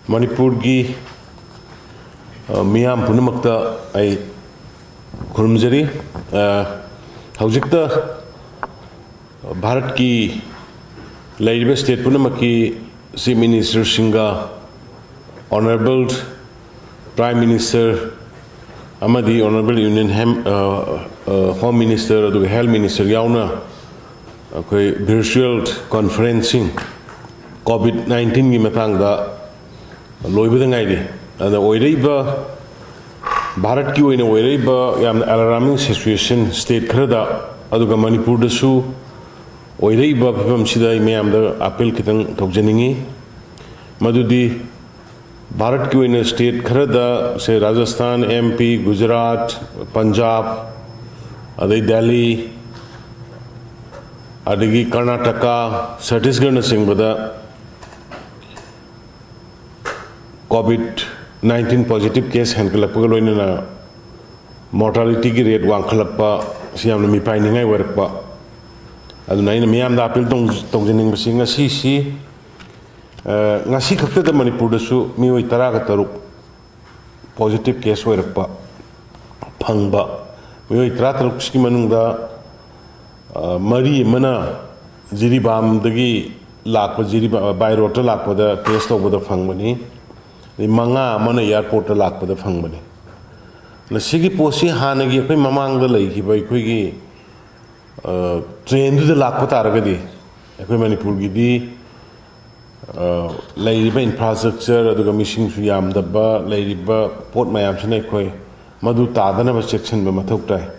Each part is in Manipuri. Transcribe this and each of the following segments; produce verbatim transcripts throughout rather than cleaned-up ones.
ꯃꯅꯤꯄꯨꯔꯒꯤ, ꯑ, ꯃꯤꯌꯥꯝ ꯄꯨꯝꯅꯃꯛꯇ ꯑꯩ ꯈꯨꯔꯨꯝꯖꯔꯤ꯫ ꯑ, ꯍꯧꯖꯤꯛꯇ ꯚꯥꯔꯠꯀꯤ ꯂꯩꯔꯤꯕ state ꯄꯨꯝꯅꯃꯛꯀꯤ chief ministerꯁꯤꯡꯒ, honourable prime minister ꯑꯃꯗꯤ honourable union hem-, ꯑ, ꯑ, home minister ꯑꯗꯨꯒ health minister ꯌꯥꯎꯅ ꯑꯩꯈꯣꯏ virtual conferencing COVID nineteenꯒꯤ ꯃꯇꯥꯡꯗ ꯂꯣꯏꯕꯗ ꯉꯥꯏꯔꯤ꯫ ꯑꯗꯨꯅ ꯑꯣꯏꯔꯛꯏꯕ, ꯚꯥꯔꯠꯀꯤ ꯑꯣꯏꯅ ꯑꯣꯏꯔꯛꯏꯕ ꯌꯥꯝꯅ alarming situation state ꯈꯔꯗ, ꯑꯗꯨꯒ ꯃꯅꯤꯄꯨꯔꯗꯁꯨ ꯑꯣꯏꯔꯛꯏꯕ ꯐꯤꯕꯝꯁꯤꯗ ꯑꯩ ꯃꯌꯥꯝꯗ appeal ꯈꯤꯇꯪ ꯇꯧꯖꯅꯤꯡꯉꯤ꯫ ꯃꯗꯨꯗꯤ ꯚꯥꯔꯠꯀꯤ ꯑꯣꯏꯅ state ꯈꯔꯗ, ꯁꯦ, ꯔꯥꯖꯁꯊꯥꯟ, MP, ꯒꯨꯖꯔꯥꯠ, ꯄꯟꯖꯥꯕ, ꯑꯗꯩ ꯗꯦꯜꯂꯤ, ꯑꯗꯒꯤ Karnataka, ꯆꯇꯤꯁꯒꯔꯅꯆꯤꯡꯕꯗ COVID nineteen positive case ꯍꯦꯟꯒꯠꯂꯛꯄꯒ ꯂꯣꯏꯅꯅ mortalityꯒꯤ rate ꯋꯥꯡꯈꯠꯂꯛꯄ, ꯁꯤ ꯌꯥꯝꯅ ꯃꯤꯄꯥꯏꯅꯤꯡꯉꯥꯏ ꯑꯣꯏꯔꯛꯄ꯫ ꯑꯗꯨꯅ ꯑꯩꯅ ꯃꯤꯌꯥꯝꯗ appeal ꯇꯧ-, ꯇꯧꯖꯅꯤꯡꯕꯁꯤ, ꯉꯁꯤꯁꯤ, ꯑ, ꯉꯁꯤ ꯈꯛꯇꯗ ꯃꯅꯤꯄꯨꯔꯗꯁꯨ ꯃꯤꯑꯣꯏ ꯇꯔꯥꯒ ꯇꯔꯨꯛ positive case ꯑꯣꯏꯔꯛꯄ, ꯐꯪꯕ꯫ ꯃꯤꯑꯣꯏ ꯇꯔꯥꯇꯔꯨꯛꯁꯤꯒꯤ ꯃꯅꯨꯡꯗ, ꯑ, ꯃꯔꯤ ꯑꯃꯅ ꯖꯤꯔꯤꯕꯥꯝꯗꯒꯤ ꯂꯥꯛꯄ, ꯖꯤꯔꯤꯕꯥꯝ, by roadꯇ ꯂꯥꯛꯄꯗ test ꯇꯧꯕꯗ ꯐꯪꯕꯅꯤ꯫ ꯑꯗꯩ ꯃꯉꯥ ꯑꯃꯅ airportꯇ ꯂꯥꯛꯄꯗ ꯐꯪꯕꯅꯤ꯫ ꯑꯗ ꯁꯤꯒꯤ ꯄꯣꯠꯁꯤ ꯍꯥꯟꯅꯒꯤ ꯑꯩꯈꯣꯏ ꯃꯃꯥꯡꯗ ꯂꯩꯈꯤꯕ ꯑꯩꯈꯣꯏꯒꯤ, ꯑ, trendꯗꯨꯗ ꯂꯥꯛꯄ ꯇꯥꯔꯒꯗꯤ, ꯑꯩꯈꯣꯏ ꯃꯅꯤꯄꯨꯔꯒꯤꯗꯤ, ꯑ, ꯂꯩꯔꯤꯕ infrastructure, ꯑꯗꯨꯒ ꯃꯤꯁꯤꯡꯁꯨ ꯌꯥꯝꯗꯕ, ꯂꯩꯔꯤꯕ ꯄꯣꯠ ꯃꯌꯥꯝꯁꯤꯅ ꯑꯩꯈꯣꯏ ꯃꯗꯨ ꯇꯥꯗꯅꯕ ꯆꯦꯛꯁꯤꯟꯕ ꯃꯊꯧ ꯇꯥꯏ꯫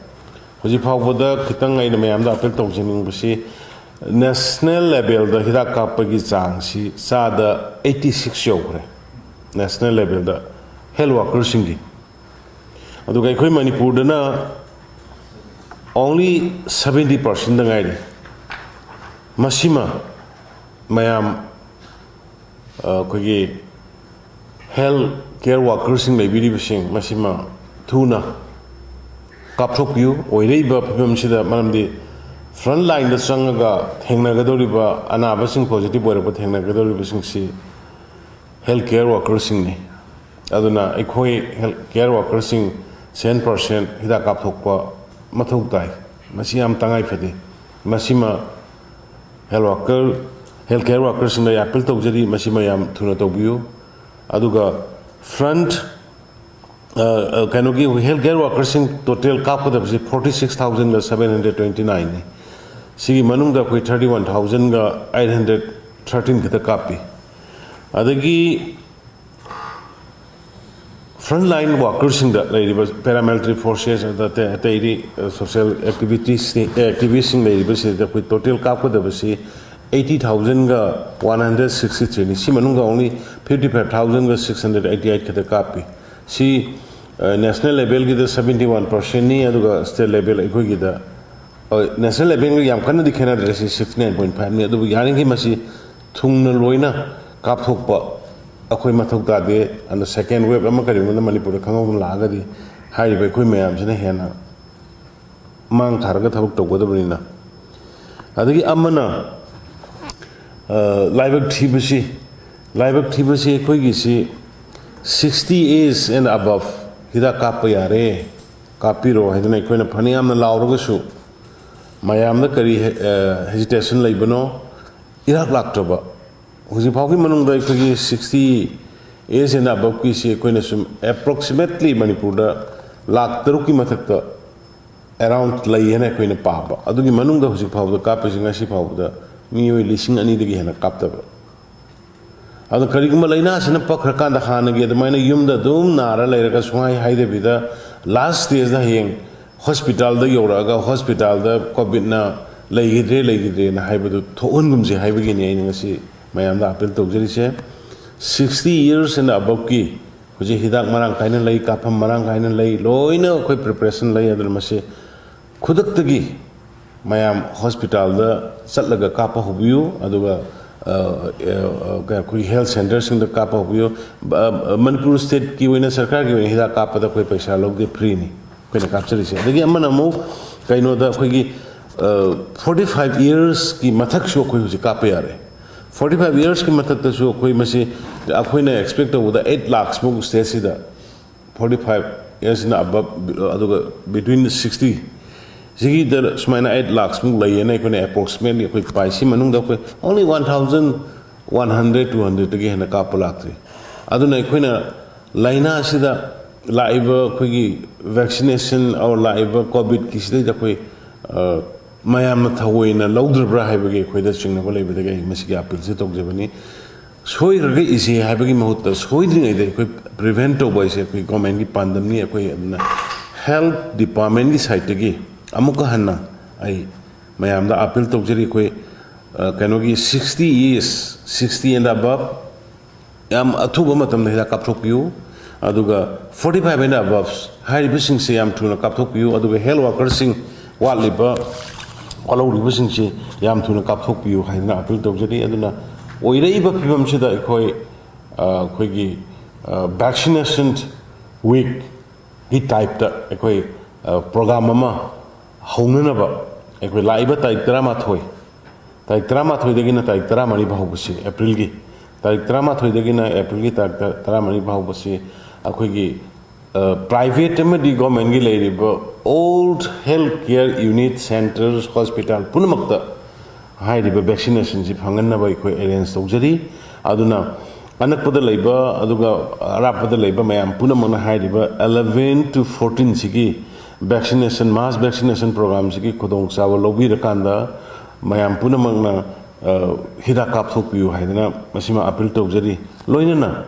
ꯍꯧꯖꯤꯛ ꯐꯥꯎꯕꯗ ꯈꯤꯇꯪ ꯑꯩꯅ ꯃꯌꯥꯝꯗ appeal ꯇꯧꯖꯅꯤꯡꯕꯁꯤ, national levelꯗ ꯍꯤꯗꯥꯛ ꯀꯥꯞꯄꯒꯤ ꯆꯥꯡꯁꯤ ꯆꯥꯗ eighty six ꯌꯧꯈ꯭ꯔꯦ, national levelꯗ health workerꯁꯤꯡꯒꯤ꯫ ꯑꯗꯨꯒ ꯑꯩꯈꯣꯏ ꯃꯅꯤꯄꯨꯔꯗꯅ only seventy percentꯗ ꯉꯥꯏꯔꯤ꯫ ꯃꯁꯤꯃ ꯃꯌꯥꯝ, ꯑ, ꯑꯩꯈꯣꯏꯒꯤ health care workerꯁꯤꯡ ꯂꯩꯕꯤꯔꯤꯕꯁꯤꯡ, ꯃꯁꯤꯃ ꯊꯨꯅ ꯀꯥꯞꯊꯣꯛꯄꯤꯌꯨ꯫ ꯑꯣꯏꯔꯛꯏꯕ ꯐꯤꯕꯝꯁꯤꯗ, ꯃꯔꯝꯗꯤ front lineꯗ ꯆꯪꯉꯒ ꯊꯦꯡꯅꯒꯗꯧꯔꯤꯕ, ꯑꯅꯥꯕꯁꯤꯡ positive ꯑꯣꯏꯔꯛꯄ ꯊꯦꯡꯅꯒꯗꯧꯔꯤꯕꯁꯤꯡꯁꯤ ꯍꯦꯜꯊ ꯀꯦꯌꯔ ꯋꯥꯔꯀꯔꯁꯤꯡꯅꯤ꯫ ꯑꯗꯨꯅ ꯑꯩꯈꯣꯏ ꯍꯦꯜꯊ ꯀꯦꯌꯔ ꯋꯥꯔꯀꯔꯁꯤꯡ ꯁꯦꯟ ꯄꯥꯔꯁꯦꯟ ꯍꯤꯗꯥꯛ ꯀꯥꯞꯊꯣꯛꯄ ꯃꯊꯧ ꯇꯥꯏ꯫ ꯃꯁꯤ ꯌꯥꯝ ꯇꯉꯥꯏ ꯐꯗꯦ꯫ ꯃꯁꯤꯃ ꯍꯦꯜꯊ ꯋꯥꯔꯀꯔ ꯍꯦꯜꯊ ꯀꯦꯌꯔ ꯋꯥꯔꯀꯔꯁꯤꯡꯗ ꯑꯩ ꯑꯄꯤꯜ ꯇꯧꯖꯔꯤ, ꯃꯁꯤꯃ ꯌꯥꯝ ꯊꯨꯅ ꯇꯧꯕꯤꯌꯨ꯫ ꯑꯗꯨꯒ ꯐ꯭ꯔꯟꯠ ꯀꯩꯅꯣꯒꯤ ꯍꯦꯜꯊ ꯀꯦꯌꯔ ꯋꯥꯔꯀꯔꯁꯤꯡ ꯇꯣꯇꯦꯜ ꯀꯥꯞꯀꯗꯕꯁꯤ ꯐꯣꯔꯇꯤ ꯁꯤꯛꯁ ꯊꯥꯎꯖꯟꯒ ꯁꯕꯦꯟ ꯍꯟꯗ꯭ꯔꯦꯠ ꯇ꯭ꯋꯦꯟꯇꯤ ꯅꯥꯏꯟꯅꯤ꯫ ꯁꯤꯒꯤ ꯃꯅꯨꯡꯗ ꯑꯩꯈꯣꯏ ꯊꯥꯔꯇꯤ ꯋꯥꯟ ꯊꯥꯎꯖꯟꯒ ꯑꯩꯠ ꯍꯟꯗ꯭ꯔꯦꯠ ꯊꯥꯔꯇꯤꯟ ꯈꯛꯇ ꯀꯥꯞꯄꯤ꯫ ꯑꯗꯒꯤ ꯐ꯭ꯔꯟꯠ ꯂꯥꯏꯟ ꯋꯥꯔꯀꯔꯁꯤꯡꯗ ꯂꯩꯔꯤꯕ ꯄꯦꯔꯥꯃꯤꯂꯤꯇꯔꯤ ꯐꯣꯔꯁꯦꯁ ꯑꯗ ꯑꯇꯩ ꯑꯇꯩꯗꯤ ꯁꯣꯁꯤꯌꯦꯜ ꯑꯦꯛꯇꯤꯚꯤꯇꯤꯁ ꯑꯦꯛꯇꯤꯚꯤꯁꯁꯤꯡ ꯂꯩꯔꯤꯕꯁꯤꯗ ꯑꯩꯈꯣꯏ ꯇꯣꯇꯦꯜ ꯀꯥꯞꯀꯗꯕꯁꯤ ꯑꯩꯠꯇꯤ ꯊꯥꯎꯖꯟꯒ ꯋꯥꯟ ꯍꯟꯗ꯭ꯔꯦꯠ ꯁꯤꯛꯁꯇꯤ ꯊ꯭ꯔꯤꯅꯤ꯫ ꯁꯤ ꯃꯅꯨꯡꯗ ꯑꯣꯡꯂꯤ ꯐꯤꯐꯇꯤ ꯐꯥꯏꯚ ꯊꯥꯎꯖꯟꯒ ꯁꯤꯛꯁ ꯍꯟꯗ꯭ꯔꯦꯠ ꯑꯩꯠꯇꯤ ꯑꯩꯠ ꯈꯛꯇ ꯀꯥꯞꯄꯤ꯫ ꯁꯤ ꯅꯦꯁꯅꯦꯜ ꯂꯦꯚꯦꯜꯒꯤꯗ ꯁꯕꯦꯟꯇꯤ ꯋꯥꯟ ꯄꯥꯔꯁꯦꯟꯅꯤ, ꯑꯗꯨꯒ ꯁ꯭ꯇꯦꯠ ꯂꯦꯚꯦꯜ ꯑꯩꯈꯣꯏꯒꯤꯗ ꯅꯦꯁꯅꯦꯜ ꯂꯦꯚꯦꯜꯒ ꯌꯥꯝ ꯀꯟꯅꯗꯤ ꯈꯦꯠꯅꯗ꯭ꯔꯦ, ꯁꯤ ꯁꯤꯛꯁꯇꯤ ꯅꯥꯏꯟ ꯄꯣꯏꯟ ꯐꯥꯏꯚꯅꯤ꯫ ꯑꯗꯨꯕꯨ ꯌꯥꯔꯤꯈꯩ ꯃꯁꯤ ꯊꯨꯡꯅ ꯂꯣꯏꯅ ꯀꯥꯞꯊꯣꯛꯄ ꯑꯩꯈꯣꯏ ꯃꯊꯧ ꯇꯥꯗꯦ꯫ ꯑꯗꯣ ꯁꯦꯀꯦꯟ ꯋꯦꯕ ꯑꯃ ꯀꯔꯤꯒꯨꯝꯕꯗ ꯃꯅꯤꯄꯨꯔꯗ ꯈꯪꯍꯧꯗꯅ ꯂꯥꯛꯑꯒꯗꯤ ꯍꯥꯏꯔꯤꯕ ꯑꯩꯈꯣꯏ ꯃꯌꯥꯝꯁꯤꯅ ꯍꯦꯟꯅ ꯃꯥꯡ ꯊꯥꯔꯒ ꯊꯕꯛ ꯇꯧꯒꯗꯕꯅꯤꯅ꯫ ꯑꯗꯒꯤ ꯑꯃꯅ ꯂꯥꯏꯕꯛ ꯊꯤꯕꯁꯤ, ꯂꯥꯏꯕꯛ ꯊꯤꯕꯁꯤ ꯑꯩꯈꯣꯏꯒꯤꯁꯤ ꯁꯤꯛꯁꯇꯤ ꯑꯦꯖ ꯑꯦꯟ ꯑꯕꯞ ꯍꯤꯗꯥꯛ ꯀꯥꯞꯄ ꯌꯥꯔꯦ, ꯀꯥꯞꯄꯤꯔꯣ ꯍꯥꯏꯗꯅ ꯑꯩꯈꯣꯏꯅ ꯐꯅꯌꯥꯝꯅ ꯂꯥꯎꯔꯒꯁꯨ ꯃꯌꯥꯝꯗ ꯀꯔꯤ ꯍꯦꯖꯤꯇꯦꯁꯟ ꯂꯩꯕꯅꯣ? ꯏꯔꯥꯛ ꯂꯥꯛꯇ꯭ꯔꯕ ꯍꯧꯖꯤꯛ ꯐꯥꯎꯒꯤ ꯃꯅꯨꯡꯗ ꯑꯩꯈꯣꯏꯒꯤ ꯁꯤꯛꯁꯇꯤ ꯑꯦꯖ ꯑꯦꯟ ꯑꯕꯞꯀꯤꯁꯤ ꯑꯩꯈꯣꯏꯅ ꯁꯨꯝ ꯑꯦꯄ꯭ꯔꯣꯛꯁꯤꯃꯦꯠꯂꯤ ꯃꯅꯤꯄꯨꯔꯗ ꯂꯥꯛ ꯇꯔꯨꯛꯀꯤ ꯃꯊꯛꯇ ꯑꯦꯔꯥꯎꯟ ꯂꯩ ꯍꯥꯏꯅ ꯑꯩꯈꯣꯏꯅ ꯄꯥꯕ꯫ ꯑꯗꯨꯒꯤ ꯃꯅꯨꯡꯗ ꯍꯧꯖꯤꯛ ꯐꯥꯎꯕꯗ ꯀꯥꯞꯄꯤꯁꯤ ꯉꯁꯤ ꯐꯥꯎꯕꯗ ꯃꯤꯑꯣꯏ ꯂꯤꯁꯤꯡ ꯑꯅꯤꯗꯒꯤ ꯍꯦꯟꯅ ꯀꯥꯞꯇꯕ꯫ ꯑꯗꯣ ꯀꯔꯤꯒꯨꯝꯕ ꯂꯥꯏꯅꯥꯁꯤꯅ ꯄꯛꯈ꯭ꯔꯀꯥꯟꯗ ꯍꯥꯟꯅꯒꯤ ꯑꯗꯨꯃꯥꯏꯅ ꯌꯨꯝꯗ ꯑꯗꯨꯝ ꯅꯥꯔ ꯂꯩꯔꯒ ꯁꯨꯡꯍꯥꯏ ꯍꯥꯏꯗꯕꯤꯗ ꯂꯥꯁ ꯁ꯭ꯇꯦꯖꯇ ꯍꯌꯦꯡ ꯍꯣꯁꯄꯤꯇꯥꯜꯗ ꯌꯧꯔꯛꯑꯒ ꯍꯣꯁꯄꯤꯇꯥꯜꯗ ꯀꯣꯚꯤꯗꯅ ꯂꯩꯈꯤꯗ꯭ꯔꯦ, ꯂꯩꯈꯤꯗ꯭ꯔꯦꯅ ꯍꯥꯏꯕꯗꯨ ꯊꯣꯛꯍꯟꯒꯨꯝꯁꯦ ꯍꯥꯏꯕꯒꯤꯅꯤ ꯑꯩꯅ ꯉꯁꯤ ꯃꯌꯥꯝꯗ ꯑꯄꯤꯜ ꯇꯧꯖꯔꯤꯁꯦ꯫ ꯁꯤꯛꯁꯇꯤ ꯏꯌꯔꯁ ꯑꯦꯟ ꯑꯕꯞꯀꯤ ꯍꯧꯖꯤꯛ ꯍꯤꯗꯥꯛ ꯃꯔꯥꯡ ꯀꯥꯏꯅ ꯂꯩ, ꯀꯥꯞꯐꯝ ꯃꯔꯥꯡ ꯀꯥꯏꯅ ꯂꯩ, ꯂꯣꯏꯅ ꯑꯩꯈꯣꯏ ꯄ꯭ꯔꯤꯄꯦꯔꯦꯁꯟ ꯂꯩ꯫ ꯑꯗꯨꯅ ꯃꯁꯤ ꯈꯨꯗꯛꯇꯒꯤ ꯃꯌꯥꯝ ꯍꯣꯁꯄꯤꯇꯥꯜꯗ ꯆꯠꯂꯒ ꯀꯥꯞꯄ ꯍꯧꯕꯤꯌꯨ, ꯑꯗꯨꯒ ꯑ, ꯑ, ꯑ, ꯑꯩꯈꯣꯏꯒꯤ ꯍꯦꯜꯊ ꯁꯦꯟꯇꯔꯁꯤꯡꯗ ꯀꯥꯞꯄ ꯍꯧꯕꯤꯌꯨ꯫ ꯑ, ꯑ, ꯃꯅꯤꯄꯨꯔ ꯁ꯭ꯇꯦꯠꯀꯤ ꯑꯣꯏꯅ, ꯁꯔꯀꯥꯔꯒꯤ ꯑꯣꯏꯅ ꯍꯤꯗꯥꯛ ꯀꯥꯞꯄꯗ ꯑꯩꯈꯣꯏ ꯄꯩꯁꯥ ꯂꯧꯗꯦ, ꯐ꯭ꯔꯤꯅꯤ ꯑꯩꯈꯣꯏꯅ ꯀꯥꯞꯆꯔꯤꯁꯦ꯫ ꯑꯗꯒꯤ ꯑꯃꯅ ꯑꯃꯨꯛ ꯀꯩꯅꯣꯗ ꯑꯩꯈꯣꯏꯒꯤ ꯐꯣꯔꯇꯤ ꯐꯥꯏꯚ ꯏꯌꯔꯁꯀꯤ ꯃꯊꯛꯁꯨ ꯑꯩꯈꯣꯏ ꯍꯧꯖꯤꯛ ꯀꯥꯞꯄ ꯌꯥꯔꯦ꯫ ꯐꯣꯔꯇꯤ ꯐꯥꯏꯚ ꯏꯌꯔꯁꯀꯤ ꯃꯊꯛꯇꯁꯨ ꯑꯩꯈꯣꯏ ꯃꯁꯤ, ꯑꯩꯈꯣꯏꯅ ꯑꯦꯛꯁꯄꯦꯛ ꯇꯧꯕꯗ ꯑꯩꯠ ꯂꯥꯛꯁꯃꯨꯛ ꯁ꯭ꯇꯦꯠꯁꯤꯗ, ꯐꯣꯔꯇꯤ ꯐꯥꯏꯚ ꯏꯌꯔꯁꯅ ꯑꯕꯞ, ꯑꯗꯨꯒ ꯕꯤꯇ꯭ꯋꯤꯟ ꯁꯤꯛꯁꯇꯤ ꯁꯤꯒꯤꯗ ꯁꯨꯃꯥꯏꯅ ꯑꯩꯠ ꯂꯥꯛꯁꯃꯨꯛ ꯂꯩꯌꯦꯅ ꯑꯩꯈꯣꯏꯅ ꯑꯦꯄ꯭ꯔꯣꯛꯁꯤꯃꯦꯠꯂꯤ ꯑꯩꯈꯣꯏ ꯄꯥꯏ꯫ ꯁꯤ ꯃꯅꯨꯡꯗ ꯑꯩꯈꯣꯏ only one thousand one hundred, two hundredꯇꯒꯤ ꯍꯦꯟꯅ ꯀꯥꯞꯄ ꯂꯥꯛꯇ꯭ꯔꯤ꯫ ꯑꯗꯨꯅ ꯑꯩꯈꯣꯏꯅ ꯂꯥꯏꯅꯥ ꯑꯁꯤꯗ ꯂꯥꯛꯏꯕ ꯑꯩꯈꯣꯏꯒꯤ ꯚꯦꯛꯁꯤꯅꯦꯁꯟ ꯑꯣꯔ ꯂꯥꯛꯏꯕ ꯀꯣꯚꯤꯗꯀꯤꯁꯤꯗꯩꯗ ꯑꯩꯈꯣꯏ, ꯑ, ꯃꯌꯥꯝꯅ ꯊꯑꯣꯏꯅ ꯂꯧꯗ꯭ꯔꯕ꯭ꯔꯥ ꯍꯥꯏꯕꯒꯤ ꯑꯩꯈꯣꯏꯗ ꯆꯤꯡꯅꯕ ꯂꯩꯕꯗꯒꯤ ꯑꯩ ꯃꯁꯤꯒꯤ ꯑꯄꯤꯜꯁꯦ ꯇꯧꯖꯕꯅꯤ꯫ ꯁꯣꯏꯈ꯭ꯔꯒ ꯏꯁꯤ ꯍꯥꯏꯕꯒꯤ ꯃꯍꯨꯠꯇ ꯁꯣꯏꯗ꯭ꯔꯤꯉꯩꯗ ꯑꯩꯈꯣꯏ ꯄ꯭ꯔꯤꯚꯦꯟ ꯇꯧꯕ ꯍꯥꯏꯁꯦ ꯑꯩꯈꯣꯏ ꯒꯣꯔꯃꯦꯟꯒꯤ ꯄꯥꯟꯗꯝꯅꯤ꯫ ꯑꯩꯈꯣꯏ ꯑꯗꯨꯅ ꯍꯦꯜꯠ ꯗꯤꯄꯥꯔꯠꯃꯦꯟꯒꯤ ꯁꯥꯏꯠꯇꯒꯤ ꯑꯃꯨꯛꯀ ꯍꯟꯅ ꯑꯩ ꯃꯌꯥꯝꯗ ꯑꯄꯤꯜ ꯇꯧꯖꯔꯤ꯫ ꯑꯩꯈꯣꯏ, ꯑ, ꯀꯩꯅꯣꯒꯤ sixty years, sixty and above, ꯌꯥꯝ ꯑꯊꯨꯕ ꯃꯇꯝꯗ ꯍꯤꯗꯥꯛ ꯀꯥꯞꯊꯣꯛꯄꯤꯌꯨ꯫ ꯑꯗꯨꯒ forty five and above ꯍꯥꯏꯔꯤꯕꯁꯤꯡꯁꯦ ꯌꯥꯝ ꯊꯨꯅ ꯀꯥꯞꯊꯣꯛꯄꯤꯌꯨ꯫ ꯑꯗꯨꯒ ꯍꯦꯜꯠ ꯋꯥꯔꯀꯔꯁꯤꯡ ꯋꯥꯠꯂꯤꯕ, ꯋꯥꯠꯍꯧꯔꯤꯕꯁꯤꯡꯁꯤ ꯌꯥꯝ ꯊꯨꯅ ꯀꯥꯞꯊꯣꯛꯄꯤꯌꯨ ꯍꯥꯏꯗꯅ ꯑꯄꯤꯜ ꯇꯧꯖꯔꯤ꯫ ꯑꯗꯨꯅ ꯑꯣꯏꯔꯛꯏꯕ ꯐꯤꯕꯝꯁꯤꯗ ꯑꯩꯈꯣꯏ, ꯑ, ꯑꯩꯈꯣꯏꯒꯤ, ꯑ, vaccination week ꯒꯤ ꯇꯥꯏꯞꯇ ꯑꯩꯈꯣꯏ, ꯑ, ꯄ꯭ꯔꯣꯒ꯭ꯔꯥꯝ ꯑꯃ ꯍꯧꯅꯅꯕ ꯑꯩꯈꯣꯏ ꯂꯥꯛꯏꯕ ꯇꯥꯔꯤꯛ ꯇꯔꯥꯃꯥꯊꯣꯏ, ꯇꯥꯔꯤꯛ ꯇꯔꯥꯃꯥꯊꯣꯏꯗꯒꯤꯅ ꯇꯥꯔꯤꯛ ꯇꯔꯥꯃꯔꯤ ꯐꯥꯎꯕꯁꯤ, ꯑꯦꯄ꯭ꯔꯤꯜꯒꯤ ꯇꯥꯔꯤꯛ ꯇꯔꯥꯃꯥꯊꯣꯏꯗꯒꯤꯅ ꯑꯦꯄ꯭ꯔꯤꯜꯒꯤ ꯇꯥꯔꯤꯛ ꯇ-, ꯇꯔꯥꯃꯔꯤ ꯐꯥꯎꯕꯁꯤ ꯑꯩꯈꯣꯏꯒꯤ, ꯑ, ꯄ꯭ꯔꯥꯏꯚꯦꯠ ꯑꯃꯗꯤ ꯒꯣꯔꯃꯦꯟꯒꯤ ꯂꯩꯔꯤꯕ all health care unit, centres, hospital ꯄꯨꯝꯅꯃꯛꯇ ꯍꯥꯏꯔꯤꯕ ꯚꯦꯛꯁꯤꯅꯦꯁꯟꯁꯤ ꯐꯪꯍꯟꯅꯕ ꯑꯩꯈꯣꯏ ꯑꯦꯔꯦꯟꯖ ꯇꯧꯖꯔꯤ꯫ ꯑꯗꯨꯅ ꯑꯅꯛꯄꯗ ꯂꯩꯕ ꯑꯗꯨꯒ ꯑꯔꯥꯞꯄꯗ ꯂꯩꯕ ꯃꯌꯥꯝ ꯄꯨꯝꯅꯃꯛꯅ ꯍꯥꯏꯔꯤꯕ eleven to fourteen ꯁꯤꯒꯤ vaccination, mass vaccination ꯄ꯭ꯔꯣꯒ꯭ꯔꯥꯝꯁꯤꯒꯤ ꯈꯨꯗꯣꯡꯆꯥꯕ ꯂꯧꯕꯤꯔꯀꯥꯟꯗ ꯃꯌꯥꯝ ꯄꯨꯝꯅꯃꯛꯅ, ꯑ, ꯍꯤꯗꯥꯛ ꯀꯥꯞꯊꯣꯛꯄꯤꯌꯨ ꯍꯥꯏꯗꯅ ꯃꯁꯤꯃ ꯑꯄꯤꯜ ꯇꯧꯖꯔꯤ꯫ ꯂꯣꯏꯅꯅ,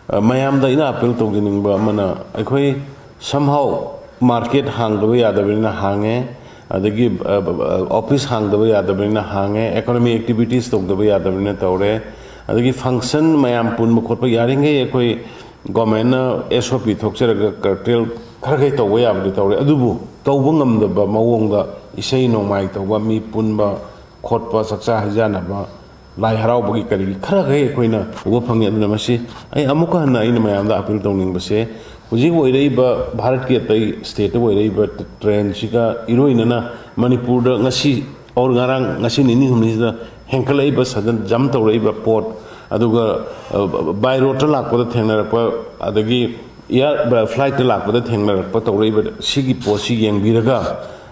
ꯑ, ꯃꯌꯥꯝꯗ ꯑꯩꯅ ꯑꯄꯤꯜ ꯇꯧꯖꯅꯤꯡꯕ ꯑꯃꯅ, ꯑꯩꯈꯣꯏ somehow ꯃꯥꯔꯀꯦꯠ ꯍꯥꯡꯗꯕ ꯌꯥꯗꯕꯅꯤꯅ ꯍꯥꯡꯉꯦ, ꯑꯗꯒꯤ, ꯑ, ꯑ, ꯑꯣꯐꯤꯁ ꯍꯥꯡꯗꯕ ꯌꯥꯗꯕꯅꯤꯅ ꯍꯥꯡꯉꯦ, ꯏꯀꯣꯅꯣꯃꯤ ꯑꯦꯛꯇꯤꯚꯤꯇꯤꯁ ꯇꯧꯗꯕ ꯌꯥꯗꯕꯅꯤꯅ ꯇꯧꯔꯦ, ꯑꯗꯒꯤ ꯐꯪꯁꯟ ꯃꯌꯥꯝ ꯄꯨꯟꯕ ꯈꯣꯠꯄ ꯌꯥꯔꯤꯈꯩ ꯑꯩꯈꯣꯏ ꯒꯣꯔꯃꯦꯟꯅ ꯑꯦꯁ ꯑꯣ ꯄꯤ ꯊꯣꯛꯆꯔꯒ ꯀꯔꯇꯦꯜ ꯈꯔ ꯈꯩ ꯇꯧꯕ ꯌꯥꯕꯗꯤ ꯇꯧꯔꯦ, ꯑꯗꯨꯕꯨ ꯇꯧꯕ ꯉꯝꯗꯕ ꯃꯑꯣꯡꯗ ꯏꯁꯩ ꯅꯣꯡꯃꯥꯏ ꯇꯧꯕ, ꯃꯤ ꯄꯨꯟꯕ ꯈꯣꯠꯄ, ꯆꯥꯛꯆꯥ ꯍꯩꯖꯥꯟꯅꯕ, ꯂꯥꯏ ꯍꯔꯥꯎꯕꯒꯤ ꯀꯔꯤꯒꯤ ꯈꯔ ꯈꯩ ꯑꯩꯈꯣꯏꯅ ꯎꯕ ꯐꯪꯉꯤ꯫ ꯑꯗꯨꯅ ꯃꯁꯤ ꯑꯩ ꯑꯃꯨꯛꯀ ꯍꯟꯅ ꯑꯩꯅ ꯃꯌꯥꯝꯗ ꯑꯄꯤꯜ ꯇꯧꯅꯤꯡꯕꯁꯦ, ꯍꯧꯖꯤꯛ ꯑꯣꯏꯔꯛꯏꯕ ꯚꯥꯔꯠꯀꯤ ꯑꯇꯩ ꯁ꯭ꯇꯦꯠꯇ ꯑꯣꯏꯔꯛꯏꯕ ꯇ꯭ꯔꯦꯟꯁꯤꯒ ꯏꯔꯣꯏꯅꯅ ꯃꯅꯤꯄꯨꯔꯗ ꯉꯁꯤ ꯑꯣꯔ ꯉꯔꯥꯡ, ꯉꯁꯤ ꯅꯤꯅꯤ ꯍꯨꯝꯅꯤꯁꯤꯗ ꯍꯦꯟꯀꯠꯂꯛꯏꯕ, ꯁꯗꯟ ꯖꯝ ꯇꯧꯔꯛꯏꯕ ꯄꯣꯠ, ꯑꯗꯨꯒ ꯕꯥꯏ ꯔꯣꯗꯇ ꯂꯥꯛꯄꯗ ꯊꯦꯡꯅꯔꯛꯄ, ꯑꯗꯒꯤ ꯏꯌꯥꯔ ꯐ꯭ꯂꯥꯏꯠꯇ ꯂꯥꯛꯄꯗ ꯊꯦꯡꯅꯔꯛꯄ, ꯇꯧꯔꯛꯏꯕ ꯁꯤꯒꯤ ꯄꯣꯠꯁꯤ ꯌꯦꯡꯕꯤꯔꯒ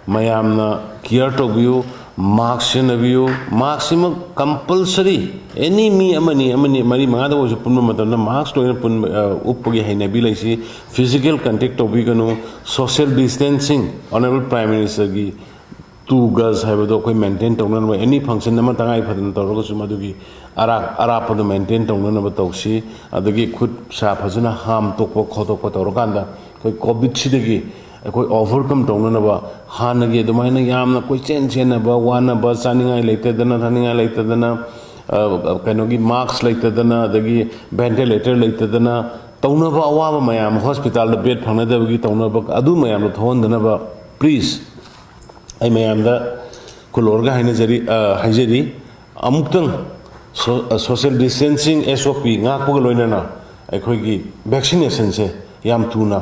ꯃꯌꯥꯝꯅ ꯀꯤꯌꯔ ꯇꯧꯕꯤꯌꯨ꯫ ꯃꯥꯛꯁ ꯁꯤꯖꯤꯟꯅꯕꯤꯌꯨ꯫ ꯃꯥꯛꯁꯁꯤꯃ ꯀꯝꯄꯜꯁꯔꯤ, ꯑꯦꯅꯤ ꯃꯤ ꯑꯃꯅꯤ ꯑꯃꯅꯤ ꯃꯔꯤ ꯃꯉꯥꯗ ꯑꯣꯏꯔꯁꯨ ꯄꯨꯟꯕ ꯃꯇꯝꯗ ꯃꯥꯛꯁ ꯂꯣꯏꯅ ꯄꯨꯟꯕ, ꯑ, ꯎꯞꯄꯒꯤ ꯍꯩꯅꯕꯤ ꯂꯩꯁꯤ꯫ ꯐꯤꯖꯤꯀꯦꯜ ꯀꯟꯇꯦꯛ ꯇꯧꯕꯤꯒꯅꯨ꯫ ꯁꯣꯁꯤꯌꯦꯜ ꯗꯤꯁꯇꯦꯟꯁꯤꯡ, ꯑꯣꯅꯔꯦꯕꯜ ꯄ꯭ꯔꯥꯏꯝ ꯃꯤꯅꯤꯁꯇꯔꯒꯤ ꯇꯨ ꯒꯖ ꯍꯥꯏꯕꯗꯣ ꯑꯩꯈꯣꯏ ꯃꯦꯟꯇꯦꯟ ꯇꯧꯅꯅꯕ, ꯑꯦꯅꯤ ꯐꯪꯁꯟ ꯑꯃ ꯇꯉꯥꯏ ꯐꯗꯅ ꯇꯧꯔꯒꯁꯨ ꯃꯗꯨꯒꯤ ꯑꯔꯥꯞ-, ꯑꯔꯥꯞꯄꯗꯣ ꯃꯦꯟꯇꯦꯟ ꯇꯧꯅꯅꯕ ꯇꯧꯁꯤ꯫ ꯑꯗꯒꯤ ꯈꯨꯠ ꯁꯥ ꯐꯖꯅ ꯍꯥꯝ ꯇꯣꯛꯄ ꯈꯣꯠꯇꯣꯛꯄ ꯇꯧꯔꯀꯥꯟꯗ ꯑꯩꯈꯣꯏ ꯀꯣꯚꯤꯗꯁꯤꯗꯒꯤ ꯑꯩꯈꯣꯏ ꯑꯣꯚꯔꯀꯝ ꯇꯧꯅꯅꯕ ꯍꯥꯟꯅꯒꯤ ꯑꯗꯨꯃꯥꯏꯅ ꯌꯥꯝꯅ ꯀꯣꯏꯆꯦꯟ ꯆꯦꯟꯅꯕ, ꯋꯥꯅꯕ, ꯆꯥꯅꯤꯡꯉꯥꯏ ꯂꯩꯇꯗꯅ, ꯊꯛꯅꯤꯡꯉꯥꯏ ꯂꯩꯇꯗꯅ, ꯑ, ꯀꯩꯅꯣꯒꯤ ꯃꯥꯛꯁ ꯂꯩꯇꯗꯅ, ꯑꯗꯒꯤ ꯚꯦꯟꯇꯤꯂꯦꯇꯔ ꯂꯩꯇꯗꯅ ꯇꯧꯅꯕ ꯑꯋꯥꯕ ꯃꯌꯥꯝ, ꯍꯣꯁꯄꯤꯇꯥꯜꯗ ꯕꯦꯗ ꯐꯪꯅꯗꯕꯒꯤ ꯇꯧꯅꯕ, ꯑꯗꯨ ꯃꯌꯥꯝꯗꯣ ꯊꯣꯛꯍꯟꯗꯅꯕ, ꯄ꯭ꯂꯤꯖ, ꯑꯩ ꯃꯌꯥꯝꯗ ꯈꯨꯜꯂꯣꯔꯒ ꯍꯥꯏꯅꯖꯔꯤ, ꯑ, ꯍꯥꯏꯖꯔꯤ꯫ ꯑꯃꯨꯛꯇꯪ ꯁꯣ-, ꯑ, ꯁꯣꯁꯤꯌꯦꯜ ꯗꯤꯁꯇꯦꯟꯁꯤꯡ, ꯑꯦꯁ ꯑꯣ ꯄꯤ ꯉꯥꯛꯄꯒ ꯂꯣꯏꯅꯅ ꯑꯩꯈꯣꯏꯒꯤ ꯚꯦꯛꯁꯤꯅꯦꯁꯟꯁꯦ ꯌꯥꯝ ꯊꯨꯅ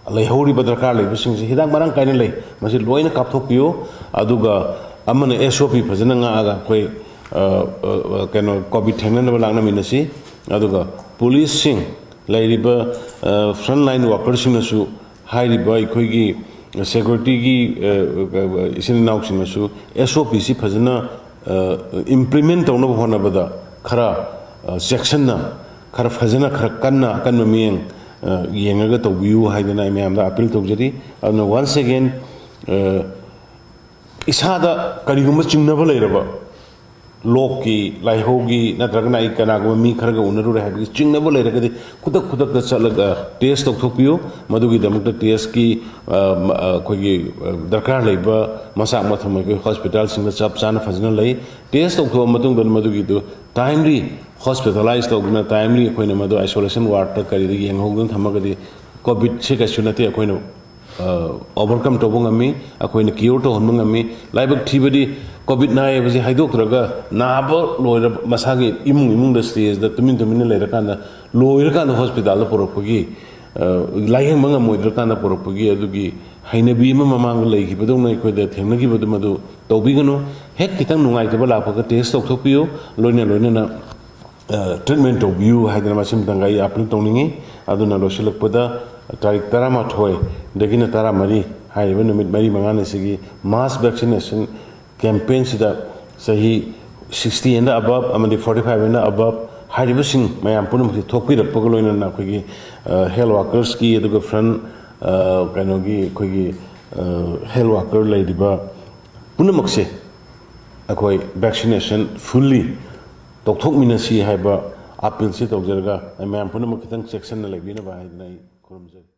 ꯂꯩꯍꯧꯔꯤꯕ ꯗꯔꯀꯥꯔ ꯂꯩꯕꯁꯤꯡꯁꯦ, ꯍꯤꯗꯥꯛ ꯃꯔꯥꯡ ꯀꯥꯏꯅ ꯂꯩ, ꯃꯁꯤ ꯂꯣꯏꯅ ꯀꯥꯞꯊꯣꯛꯄꯤꯌꯨ꯫ ꯑꯗꯨꯒ ꯑꯃꯅ ꯑꯦꯁ ꯑꯣ ꯄꯤ ꯐꯖꯅ ꯉꯥꯛꯑꯒ ꯑꯩꯈꯣꯏ, ꯑ, ꯑ, ꯑ, ꯀꯩꯅꯣ, ꯀꯣꯚꯤꯗ ꯊꯦꯡꯅꯅꯕ ꯂꯥꯛꯅꯃꯤꯟꯅꯁꯤ꯫ ꯑꯗꯨꯒ ꯄꯨꯂꯤꯁꯁꯤꯡ, ꯂꯩꯔꯤꯕ, ꯑ, ꯐ꯭ꯔꯟ ꯂꯥꯏꯟ ꯋꯥꯔꯀꯔꯁꯤꯡꯅꯁꯨ, ꯍꯥꯏꯔꯤꯕ ꯑꯩꯈꯣꯏꯒꯤ ꯁꯦꯀ꯭ꯌꯨꯔꯤꯇꯤꯒꯤ, ꯑ, ꯑ, ꯏꯆꯤꯟ ꯏꯅꯥꯎꯁꯤꯡꯅꯁꯨ ꯑꯦꯁ ꯑꯣ ꯄꯤꯁꯤ ꯐꯖꯅ, ꯑ, ꯏꯝꯄ꯭ꯂꯤꯃꯦꯟ ꯇꯧꯅꯕ ꯍꯣꯠꯅꯕꯗ ꯈꯔ, ꯑ, ꯆꯦꯛꯁꯤꯟꯅ, ꯈꯔ ꯐꯖꯅ, ꯈꯔ ꯀꯟꯅ, ꯑꯀꯟꯕ ꯃꯤꯠꯌꯦꯡ, ꯑ, ꯌꯦꯡꯉꯒ ꯇꯧꯕꯤꯌꯨ ꯍꯥꯏꯗꯅ ꯑꯩ ꯃꯌꯥꯝꯗ ꯑꯄꯤꯜ ꯇꯧꯖꯔꯤ꯫ ꯑꯗꯨꯅ, ꯋꯥꯟꯁ ꯑꯦꯒꯦꯟ, ꯑ, ꯏꯁꯥꯗ ꯀꯔꯤꯒꯨꯝꯕ ꯆꯤꯡꯅꯕ ꯂꯩꯔꯕ, ꯂꯣꯛꯀꯤ, ꯂꯥꯏꯍꯧꯒꯤ, ꯅꯠꯇ꯭ꯔꯒꯅ ꯑꯩ ꯀꯅꯥꯒꯨꯝꯕ ꯃꯤ ꯈꯔꯒ ꯎꯅꯔꯨꯔꯦ ꯍꯥꯏꯕꯒꯤ ꯆꯤꯡꯅꯕ ꯂꯩꯔꯒꯗꯤ, ꯈꯨꯗꯛ ꯈꯨꯗꯛꯇ ꯆꯠꯂꯒ ꯇꯦꯁ ꯇꯧꯊꯣꯛꯄꯤꯌꯨ꯫ ꯃꯗꯨꯒꯤꯗꯃꯛꯇ ꯇꯦꯁꯀꯤ, ꯑ, ꯃ-, ꯑ, ꯑꯩꯈꯣꯏꯒꯤ, ꯑ, ꯗꯔꯀꯥꯔ ꯂꯩꯕ ꯃꯆꯥꯛ ꯃꯊꯨꯝ ꯑꯩꯈꯣꯏ ꯍꯣꯁꯄꯤꯇꯥꯜꯁꯤꯡꯗ ꯆꯞ ꯆꯥꯅ ꯐꯖꯅ ꯂꯩ꯫ ꯇꯦꯁ ꯇꯧꯊꯣꯛꯑ ꯃꯇꯨꯡꯗ ꯃꯗꯨꯒꯤꯗꯨ ꯇꯥꯏꯝꯂꯤ ꯍꯣꯁꯄꯤꯇꯥꯂꯥꯏꯁ ꯇꯧꯗꯨꯅ, ꯇꯥꯏꯝꯂꯤ ꯑꯩꯈꯣꯏꯅ ꯃꯗꯨ ꯑꯥꯏꯁꯣꯂꯦꯁꯟ ꯋꯥꯔꯗꯇ ꯀꯔꯤꯗ ꯌꯦꯡꯍꯧꯗꯨꯅ ꯊꯝꯃꯒꯗꯤ, ꯀꯣꯚꯤꯗꯁꯦ ꯀꯩꯁꯨ ꯅꯠꯇꯦ, ꯑꯩꯈꯣꯏꯅ, ꯑ, ꯑꯣꯚꯔꯀꯝ ꯇꯧꯕ ꯉꯝꯃꯤ, ꯑꯩꯈꯣꯏꯅ ꯀ꯭ꯌꯣꯔ ꯇꯧꯍꯟꯕ ꯉꯝꯃꯤ꯫ ꯂꯥꯏꯕꯛ ꯊꯤꯕꯗꯤ ꯀꯣꯚꯤꯗ ꯅꯥꯏ ꯍꯥꯏꯕꯁꯤ ꯍꯥꯏꯗꯣꯛꯇ꯭ꯔꯒ ꯅꯥꯕ ꯂꯣꯏꯔꯕ, ꯃꯁꯥꯒꯤ ꯏꯃꯨꯡ ꯏꯃꯨꯡꯗ ꯁ꯭ꯇꯦꯖꯇ ꯇꯨꯃꯤꯟ ꯇꯨꯃꯤꯟꯅ ꯂꯩꯔꯀꯥꯟꯗ, ꯂꯣꯏꯔꯀꯥꯟꯗ ꯍꯣꯁꯄꯤꯇꯥꯜꯗ ꯄꯨꯔꯛꯄꯒꯤ, ꯑ, ꯂꯥꯏꯌꯦꯡꯕ ꯉꯝꯃꯣꯏꯗ꯭ꯔꯀꯥꯟꯗ ꯄꯨꯔꯛꯄꯒꯤ ꯑꯗꯨꯒꯤ ꯍꯩꯅꯕꯤ ꯑꯃ ꯃꯃꯥꯡꯗ ꯂꯩꯈꯤꯕꯗꯧꯅ ꯑꯩꯈꯣꯏꯗ ꯊꯦꯡꯅꯈꯤꯕꯗꯨ ꯃꯗꯨ ꯇꯧꯕꯤꯒꯅꯨ꯫ ꯍꯦꯛ ꯈꯤꯇꯪ ꯅꯨꯡꯉꯥꯏꯇꯕ ꯂꯥꯛꯄꯒ ꯇꯦꯁ ꯇꯧꯊꯣꯛꯄꯤꯌꯨ, ꯂꯣꯏꯅ ꯂꯣꯏꯅꯅ ꯇ꯭ꯔꯤꯠꯃꯦꯟ ꯇꯧꯕꯤꯌꯨ ꯍꯥꯏꯗꯅ ꯃꯁꯤꯃꯇꯪꯒ ꯑꯩ ꯑꯥꯄꯤꯜ ꯇꯧꯅꯤꯡꯉꯤ꯫ ꯑꯗꯨꯅ ꯂꯣꯏꯁꯤꯜꯂꯛꯄꯗ ꯇꯥꯔꯤꯛ ꯇꯔꯥꯃꯥꯊꯣꯏꯗꯒꯤꯅ ꯇꯔꯥꯃꯔꯤ ꯍꯥꯏꯔꯤꯕ ꯅꯨꯃꯤꯠ ꯃꯔꯤ ꯃꯉꯥꯅꯤ ꯑꯁꯤꯒꯤ ꯃꯥꯁ ꯚꯦꯛꯁꯤꯅꯦꯁꯟ ꯀꯦꯝꯄꯦꯟꯁꯤꯗ ꯆꯍꯤ sixty and above ꯑꯃꯗꯤ forty five and above ꯍꯥꯏꯔꯤꯕꯁꯤꯡ ꯃꯌꯥꯝ ꯄꯨꯝꯅꯃꯛꯁꯤ ꯊꯣꯛꯄꯤꯔꯛꯄꯒ ꯂꯣꯏꯅꯅ ꯑꯩꯈꯣꯏꯒꯤ ꯍꯦꯜꯊ ꯋꯥꯔꯀꯔꯁꯀꯤ ꯑꯗꯨꯒ ꯐ꯭ꯔꯟ ꯀꯩꯅꯣꯒꯤ ꯑꯩꯈꯣꯏꯒꯤ ꯍꯦꯜꯊ ꯋꯥꯔꯀꯔ ꯂꯩꯔꯤꯕ ꯄꯨꯝꯅꯃꯛꯁꯦ ꯑꯩꯈꯣꯏ ꯚꯦꯛꯁꯤꯅꯦꯁꯟ ꯐꯨꯜꯂꯤ ꯇꯧꯊꯣꯛꯃꯤꯟꯅꯁꯤ ꯍꯥꯏꯕ ꯑꯥꯄꯤꯜꯁꯤ ꯇꯧꯖꯔꯒ ꯑꯩ ꯃꯌꯥꯝ ꯄꯨꯝꯅꯃꯛ ꯈꯤꯇꯪ ꯆꯦꯛꯁꯤꯟꯅ ꯂꯩꯕꯤꯅꯕ ꯍꯥꯏꯗꯅ ꯑꯩ ꯈꯨꯔꯨꯝꯖꯔꯤ꯫